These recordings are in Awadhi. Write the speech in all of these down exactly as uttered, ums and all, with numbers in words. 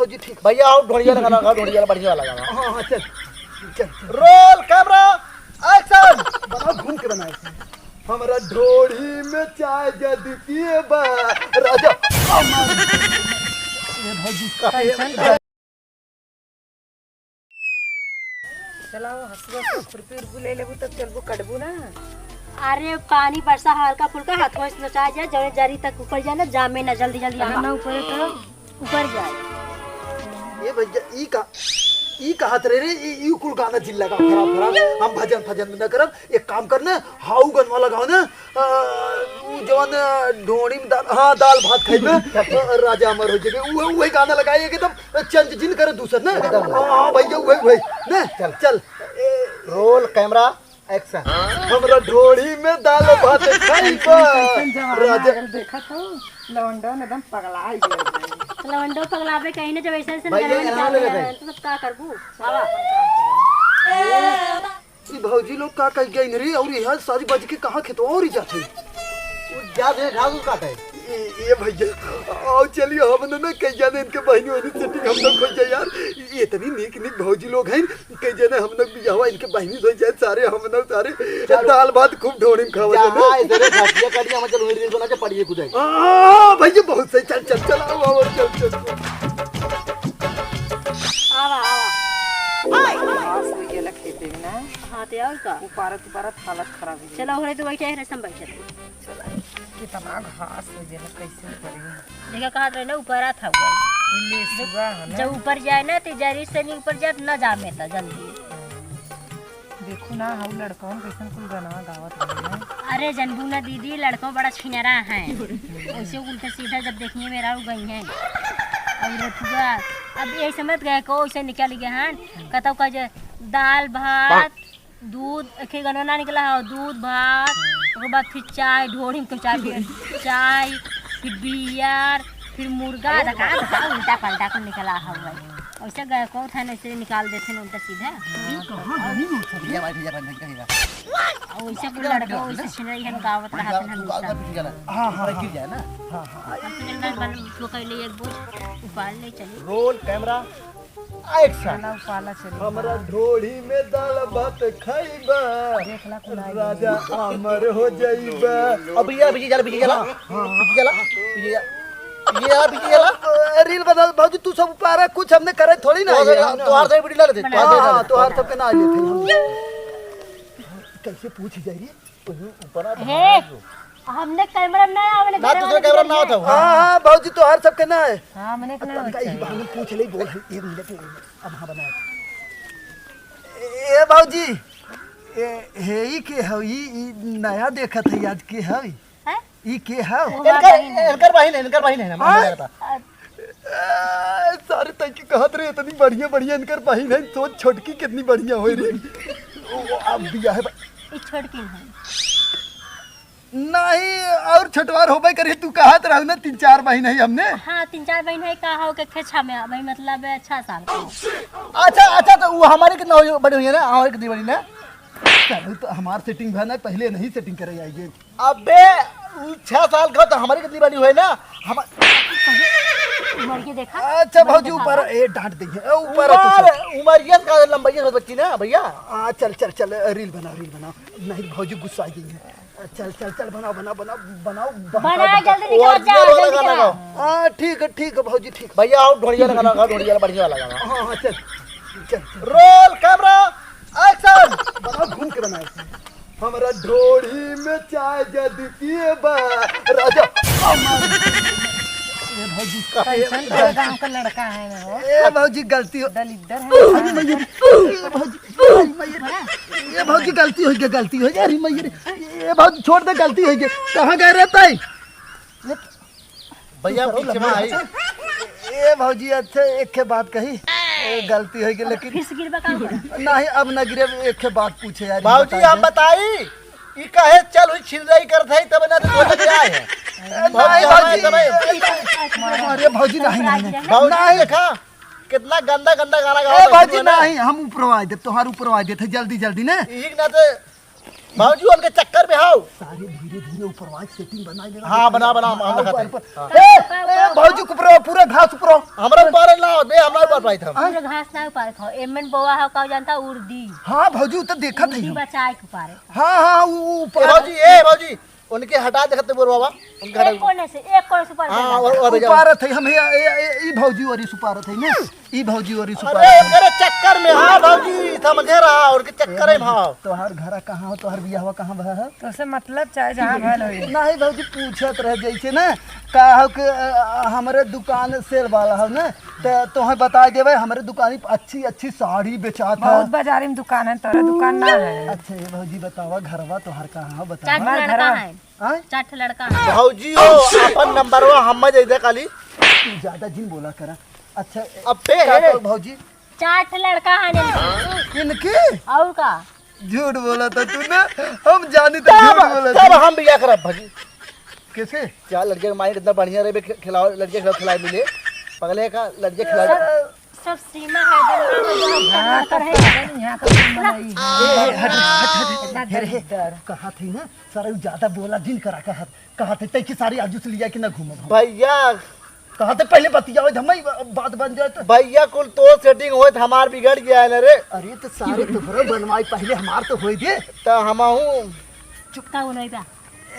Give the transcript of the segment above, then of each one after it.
जी, ठीक। भैया, आओ, ढोढ़िया लगा, लगा, ढोढ़िया बढ़िया वाला लगा। हाँ, हाँ, चल, चल। Roll, camera, action। बनाओ, घूम के बनाओ। हमरा ढोढ़ी में चाय जदी पिए बा, राजा। ये भौजी का कैसन बा? चलाओ, हसुआ से खुरपी उरपी ले लेबू, तब चलबू, कटबू ना। अरे, पानी बरसा हल्का फुल्का, हाथवा से नचा जाए, जौने जरी तक ऊपर जाए ना, जामे ना, जल्दी जल्दी अगर आवा। ना ऊपर है तो? ऊपर जाए। ए भैया, ई का, ई कहत रहे रे, ई, ई कुल गाना जिन लगा, खराब, खराब। हम भजन, भजन न करब, एक काम कर ना, हाउ गनवा लगाओ ना, अ, उ जवन, अ, ढोढ़ी में दाल, हाँ, दाल भात खाइबे, अ, राजा अमर हो जेबे, उहे, उहे गाना लगाई एकदम, अ, change जिन करे दूसर ना। एकदम। हाँ, हाँ, भैया, उहे, उहे, ना? चल। चल। ए, Roll, camera, action। हमरा ढोढ़ी में दाल भात खाइबा, कैसन, कैसन जमाना राजा। आगल देखा तो, लवंडो ने एकदम पगला ही गया। लवंडो पगलाबे कहीं ना, जब ऐसे ऐसे भैया, नजर यहाँ निकाल ले ले रहे भाई। हैं, तो सब का करबू? आवा। ई भौजी लोग का कह गई रे, और यह सारी बज के कहाँ खेतवा और जात है? वो जा दे, घास उस काटे। ए, ए भैया, आओ चलिए, हम ना, ना कह जाने इनके बहनी वहनी setting हम लोग हो जाए यार। ये इतनी नीक नीक भौजी लोग हैं, कह जाने हम लोग बियाहवा इनके बहनी से हो जाए सारे, हम लोग सारे चलो। दाल भात खूब ढोढ़ी में खावा जाए। जहाँ इधर है, घाटिया काटिया, हम चलो reel बना के पड़िए कुदाई। हाँ भैया, बहुत सही, चल चल चल, आओ आओ, चल चल चल। आवा आवा। घास हो गया खेते में ना। हाँ, ते और का? उपारत, उपारत हालत खराब हो गई। चला, ओहरे तो बैठे हैं, रेशम बैठे। चला, कितना घास हो गया, कैसे करी? देखा, कहत रहे ना, ऊपर आ था हुआ। ये लेसुआ है ना? जब ऊपर जाए ना, तो जरी से नहीं ऊपर जाए, ना जामे था जल्दी। देखो ना, हम लड़कन कैसन कुल गाना गावत रहे ना। अरे, जनबू ना दीदी, लड़कों बड़ा छिनरा है। वैसे उल्टा सीधा जब देखिए, मेरा हो गई है। और रथुआ, अब यही समझ गए को, उसे निकल गए हैं। कहता का जे दाल भात, दूध, एक ही गनवा ना निकला हो, दूध भात, ओकर बाद फिर चाय, ढोढ़ी में तो चाय पिए, चाय, फिर बियर, फिर मुर्गा, धका, धका, उल्टा पलटा कुल निकला हो भाई। वैसे गए को था, ऐसे निकाल देते हैं उल्टा सीधा। भैया भाई, भैया भाई, भैया, भैया। और वैसे कुल लड़का, वैसे छिनरी हम गावत रहत हैं हमेशा। हाँ, हाँ, गिर जाए ना। हाँ, हाँ। अब तो जल्दी बल, तो कर ले एक बोझ, उपाड़ ले, चलिए। Roll, camera, action। पाला, पाला चली। हमरा ढोढ़ी में दाल भात खाइबा, देखला कुल आई राजा गई। अमर हो जाइबा। अब ये पीछे चला, पीछे चला। हाँ, हाँ। पीछे चला, पीछे जा। ये यार, पीछे चला। अ, reel बना, भौजी, तू सब उपारा, कुछ हमने करे थोड़ी ना तो है, तो, हम तोहार तो video ना लेते, बना। तोहार तो हाँ, ना हाँ, लेते। तोहार सबके ना लेते हम। कैसे पूछ जाई रे? ऊपर आ, हे, बाहर आ जो। हमने camera में ना आवने ना, देवे दूसरे वाले camera में ना video होता में। हुआ। हाँ, हाँ, भौजी, तोहार सबके ना है। हाँ, हमने के ना अब होता कहीं है। बाहर पूछ ले, बोल, एक मिनट, एक मिनट, अब हाँ बनाए। ए, भौजी, ए, हे, ई के हौ? ई, ई नया देखत है आज, के हौ ई? हैं? ई के हौ? वो इनकर, हमार बहिन है। इनकर बहिन है, इनकर बहिन है, हाँ? हमारे लगा था। ए, सारे तैके कहत रहे, इतनी बढ़िया, बढ़िया इनकर बहिन है, सोच छोटकी कितनी बढ़िया होई रे। ओ, अब बिया है बा-, ई छोटकी है। नहीं, और छोटवार होबे करे, तू कहत रहल ना, तीन चार बहिन है हमने। हाँ, तीन चार बहिन है, का हो के खेछा में, भाई, मतलब, छह साल का। अच्छा, अच्छा, तो वो हमारे कितना हो, बड़ी हुई है ना, हमारे कितनी बड़ी ना? चल, तो हमार setting भा ना, पहले नहीं setting करे आइए। अबे, उ छह साल का तो हमारी कितनी बड़ी हुई ना, हम उमर के देखा, अच्छा, उमर भौजी, देखा ऊपर, बा। ए, डांट दी है, ए, ऊपर है तू उमर, सब। उमर ये का लंबाई है बच्ची ना, भैया। आ, चल, चल, चल, reel बनाओ, reel बनाओ। नहीं, भौजी गुस्सा आ गई है। चल, चल, चल, बनाओ, बनाओ, बनाओ, बनाओ, बना, बहाना जल्दी बनाओ। निकल जा, original वाला जल्दी गाना करा। गाओ। हाँ, ठीक है, ठीक है, भौजी, ठीक। भैया, आओ, ढोढ़िया लगा, लगा, ढोढ़िया वाला बढ़िया वाला गाना। हाँ, हाँ, चल, चल, चल। Roll, camera, action। बनाओ, घूम के बनाओ। हमरा ढोढ़ी में चाय जदी पिए बा, राजा। ए भौजी, कैसन तोरे गाँव का लड़का है ना हो? ए भौजी, गलती हो। दलिद्दर है। अरे मैया रे, ए भौजी, अरे मैया रे। ए भौजी, गलती हो गई, गलती हो गई। अरे मैया रे, ए भौजी, छोड़ दे, गलती हो गई। कहाँ गए रहता है? भैया, पीछे में आई। ए भौजी, अच्छा, एक के बात कही, ए, गलती हो गई, लेकिन फिर से गिरबा का ऊपर? नहीं, अब ना गिरे, एक के बात पूछे यार, भौजी, बताई हम दे। बताई, ई काहे चल हुई छिनराई करत है, तब ना तो धोखे के आए हैं। ए, भौजी, नहीं, हमारे भौजी। तब है। अरे भौजी, नहीं, नहीं, नहीं। भौजी, नहीं। देखा, कितना गंदा, गंदा गाना गावत है, भौजी, सुनो ना। नहीं, हम उपरवाई देत, तोहार उपरवाई देत है, जल्दी, जल्दी ना। यही के नाते भौजी, उनके चक्कर में हाउ। सारे धीरे धीरे ऊपर वाइज सेटिंग बनाई लेना। हाँ, बना, बना, हम हाँ, दिखाते ऊपर, हैं। ऊपर। हाँ। ए, ए, भौजी, ऊपर आओ, पूरा घास ऊपर आओ। हमरा ऊपर ना, दे, हमरा ऊपर पाई था। हाँ? पूरा घास ना ऊपर खाओ, एमन बोआ हो, का जानता, उर्दी। हाँ, भौजी, उ तो देखत उर्दी है हम। बचाए के ऊपर। हाँ, हाँ, उ, उ ए, ऊपर। भौजी, ए, भौजी, उनके हटा, देखत बोल बाबा, उनके हटा। एक कोने से, एक कोने से ऊपर हाँ, कर और, और दे। ऊपर थे हम, ए, ए, ए, ई भौजी और ई सुपारत है ना। ई भौजी ओरी सुपारी अरे, है। ओकरे चक्कर में, हाँ भौजी, समझे रहा, ओकरे चक्कर में, हाँ। तोहार घरा कहाँ हो, तोहार बियाहवा कहाँ भा है? तोसे मतलब चाहे जहाँ भल होई। नहीं भौजी, पूछत रहे जैसे ना, का हो कि, अ, हमरे दुकान सेल वाला हो ना, त तोहे बताइ देबे, हमरे दुकानी पे अच्छी अच्छी साड़ी बेचात है। बहुत बाजारी में दुकान है, तोहरे दुकान ना है। अच्छा, ये भौजी बतावा, घरवा तोहार कहाँ हो, बतावा। चार ठे हमार लड़का घरवा है। आय? चार ठे लड़का है। भौजी हो, अपन नंबरवा हम्मे दे दे खाली। तू ज्यादा जिन बोला करा। अच्छा, अब पे का है। तो भौजी? चार ठे लड़का है इनके। इनके? और का? झूठ बोला था तू ना, हम जानी तो तब, झूठ बोला तब था। हम बियाह करब भौजी। कैसे? चार लड़के के माई कितना बढ़िया रहे, खे-, खिलाओ, लड़के खिलाओ, खिलाए मिले। पगले का लड़के खिलाओ। सब, सब सीमा है, दरबार में जो हम हाँ, करना तो है। पागल, यहाँ तो तुम बनाई है। ए, ए, हट, हट, हट, हट। इतना हे रे, दरिद्र। कहा थी ना, सारा उ ज्यादा बोला जिन करा, कहा, कहा थे, तै की सारी आजू से लिया कि ना घूमब हम। भैया। कहा थे पहले बतियाओ, हम ही बात बन जाए तो। भैया, कुल तो सेटिंग होए तो हमार बिगड़ गया है ना रे। अरे तो सारे तोहरो बनवाई, पहले हमार तो होए दे। तो हम हूँ। चुप का हो नहीं बा।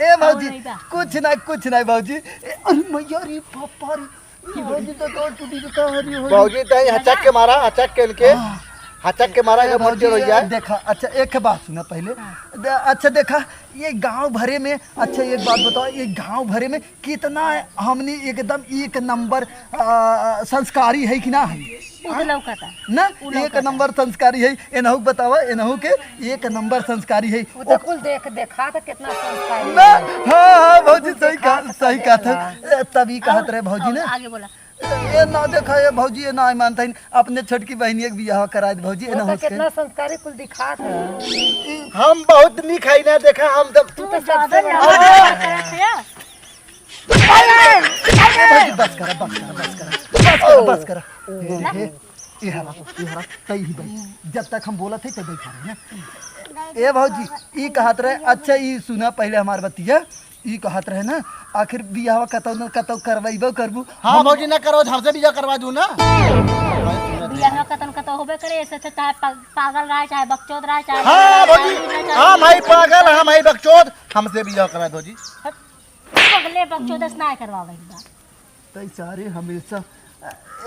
ए भौजी, नहीं बा। कुछ ना, कुछ ना भौजी। ए, अरे मैया रे, पापा रे। भौजी तो तोर टूटी के कहा रही हो। भौजी, तई हचक के मारा, हचक के इनके। हाँ। हचक के मारा, ए, इनके भौजी, मुंह टेढ़ हो जाए। देखा, अच्छा, एक बात सुना पहले। हाँ। दे-, अच्छा, देखा, ये गांव भरे में, अच्छा, एक बात बताओ, ये गांव भरे में कितना हमनी एकदम एक नंबर, आ, संस्कारी है कि ना है? उ तो लौकता। ना, उ एक लौकता। नंबर संस्कारी है। एनहू के बतावा, एनहू के एक नंबर संस्कारी है। उ तो कुल देख, देखा तो कितना संस्कारी ना, है। हाँ, हाँ, भौजी, कुल सही देखा कहा, तो सही कहा था। ए, तब ई कहत और, रहे भौजी और ना। आगे बोला। ए, ए, ना देखा, ए, भौजी, ए, ना मानता ही। अपने छोटकी बहनिया के बियाह कराए दे, भौजी, ए, वो ना तो हो सके। कितना संस्कारी कुल दिखात है। हम बहुत निक है ना, देखा, हम तब तू तो सबसे ज्यादा बड़ा लड़ाई है। करत है। ए, भौजी, बस करा, बस करा, बस करा, बस करा, बस करा। ए, ए, ए हरा, ए हरा, तई ही बैठ। जब तक हम बोलत है, तब बैठा रहे ना। ए भौजी, ई कहत रहे, अच्छा, ई सुना पहले हमार बतिया, ई कहत रहे ना, आखिर बियाहवा कतौ न कतौ करवाइबो करबू। हाँ हम भौजी, ना करो, हमसे बियाह करवा दू ना। बियाह कतौ न कतौ होबे करे, ऐसे तो चाहे पा-, पागल रहे, चाहे बकचोद रहे, चाहे हाँ भौजी, चाहे हाँ भाई पागल, हाँ भाई बकचोद, हमसे बियाह करा दो जी। पगले बकचोदस ना करवावे के बा। तई सारे हमेशा,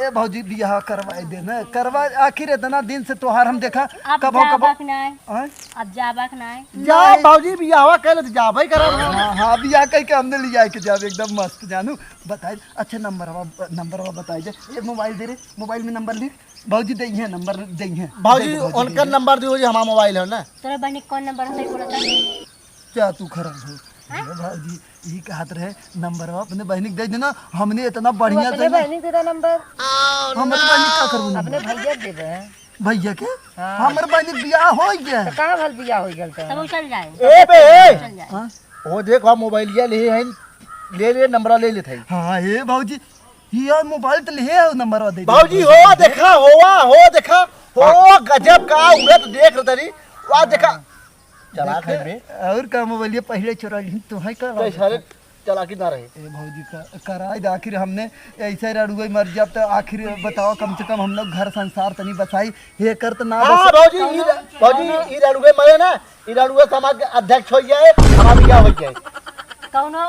ए भौजी, बियाह करवाए दे ना, करवा, आखिर इतना दिन से तोहार हम देखा, अब कबो, कबो। जाबक नाय। आँय? अब जाबक नाय। जा नहीं। भौजी, बियाहवा कैले तो जाबे करब हम। हाँ, हाँ, बियाह कह के हमने लिया के जाबे, एकदम मस्त जानू। बताई, अच्छा, नंबरवा, नंबरवा बताई दे। ए, मोबाइल दे रे, मोबाइल में नंबर लिख। भौजी दे है, नंबर दे है। भौजी, दे दे, भौजी, उनका दे दे। नंबर दियो जी, हमार मोबाइल है ना। तोरे बहनी के कौन नंबर है, सही बोला था? क्या तू खराब हो? हैं? अरे भौजी, ई कहत रहे, नंबरवा अपने बहनी के दे देना, हमने इतना तू बढ़िया अपने से ना बहनी के दे दे नंबर। हमरे बहनी का करबू अपने नंबर? भैया के दे दे। भैया के? हाँ। हमरे बहनी के बियाह हो गया। तो कहाँ भल बियाह हो गया तो? तब वो चल जाए। ए बे, ए। चल जाए। हाँ? वो देख, वहाँ मोबाइलिया ले हैं, ले ले, नंबरवा ले लेत है। हाँ, ए भौजी, ये मोबाइल तो ले आओ, नंबरवा दे दे। भौजी हो, देखा, होवा, हो, देखा, हो, गजब का उड़त देख रहे तनी, वाह, देखा। चला देखे, खाई में। और का मोबाइल ये पहले चोरा ली, तो है का तो बात सारे है? चलाकी ना रहे। ए भौजी का, कराए दे, आखिर हमने ऐसे रड़ुए मर जाब तो आखिर बताओ, कम से कम हम लोग घर संसार तनी बसाई, ये कर तो ना हाँ, बस भौजी, ई, भौजी, ई रड़ुए मरे ना, ई रड़ुए समाज के अध्यक्ष हो जाए, हमारा बियाह हो जाए। कौनो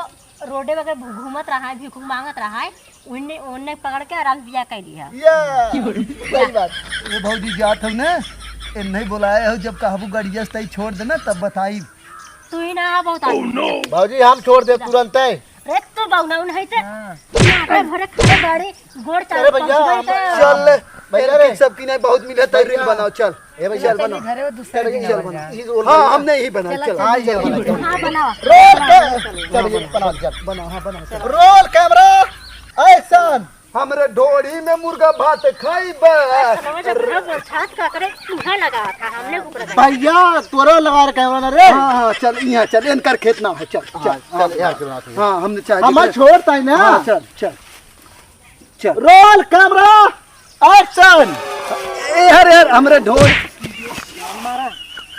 रोडे पे अगर घू-, घूमत रहा है, भीख मांगत रहा है, उन्ने, उन्ने पकड़ के आराम से बियाह कर लिया। या, सही बात। ए भौजी, जात हो ना, ए नहीं बुलाए हो, जब कहबू गड़िया से तई छोड़ देना, तब बताई। तू ही ना आ, बहुत आदमी। भौजी, हम छोड़ दे तुरंत है। रे, तू बउना नहीं थे। हाँ। यहाँ पे भरे खड़े गाड़ी, गोड़ चाल अरे भैया, पहुँच गई हम तो। चल ले, भैया रे। सबकी नहीं बहुत मिला था, रील भैया। बनाओ, चल। ए भैया, चल चल, बना। घरे वो दूसरे चल, दिन चल बना। बना। ये रोल हाँ, बना। हमने यही बना, चला, चल। चल, हाँ, ये चल, बना। चल। हाँ, बनाओ। रोल के-, चल, ये बना, चल। बना, हाँ, बना, चल। Roll camera, action. हमरे ढोड़ी में मुर्गा भात खाइबे। चलो, जब हम छात का करे, तुम्हें लगा था, हमने ऊपर लगा। भैया, तोरो लगा रहे कैमरा ना रे। हाँ, हाँ, चल, यहाँ चल, इनकर खेत ना हो, चल, हाँ, चल, चल, हाँ, यहाँ चल, हाँ, हाँ, हमने चाहे हम जितना छोड़ता है ना। हाँ, चल, चल। चल। Roll camera, action. ए, हर, हर, हमरे ढोल।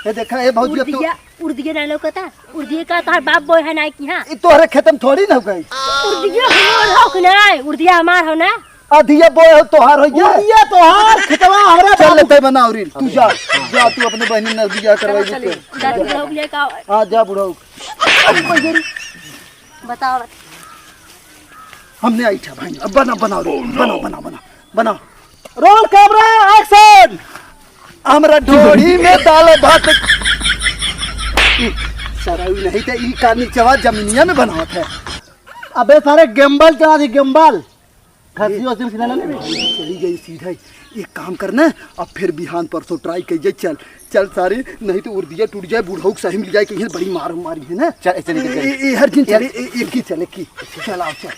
ए, देखा, ए, भौजी, अब तू उर्दिया, उर्दिया ना लौकता? उर्दिया का तोहार बाप बोए है ना कि हाँ? ई तोहरे खेत में थोड़ी ना हो गई। उर्दिया हमार हो कि ना? उर्दिया हमार हो ना? अधिया बोए हो तोहार हो गया। उर्दिया तोहार, खेतवा हमरा चल बाप। लेते बना और तू जा, जा तू अपने बहनी नजदीक करवाई चलो, दे। जा तू बुढ़ऊ लेके आओ। हाँ, जा बुढ़ऊ। अरे, बताओ। हमने आई था भाई, अब बना, बना, बना, बना, बना, बना। Role camera, action. हमरा ढोड़ी में दाल भात। सारा उ नहीं तो ई का नीचवा जमीनिया में बनावत है। अबे सारे गिम्बल चला दी, गिम्बल। खसी वसी में सीधा ना लेबे। चली गई सीधा। एक काम करना, अब फिर बिहान परसों ट्राई कर जाए। चल, चल सारे, नहीं तो उर्दिया टूट जाए, बुढ़ऊ के सही मिल जाए, कहीं बड़ी मार मारी है ना। चल, ऐसे निकल ए, चल। ए, ए, हर दिन चल, ए, ए, एक ही चल, एक ही। चल, आओ, चल।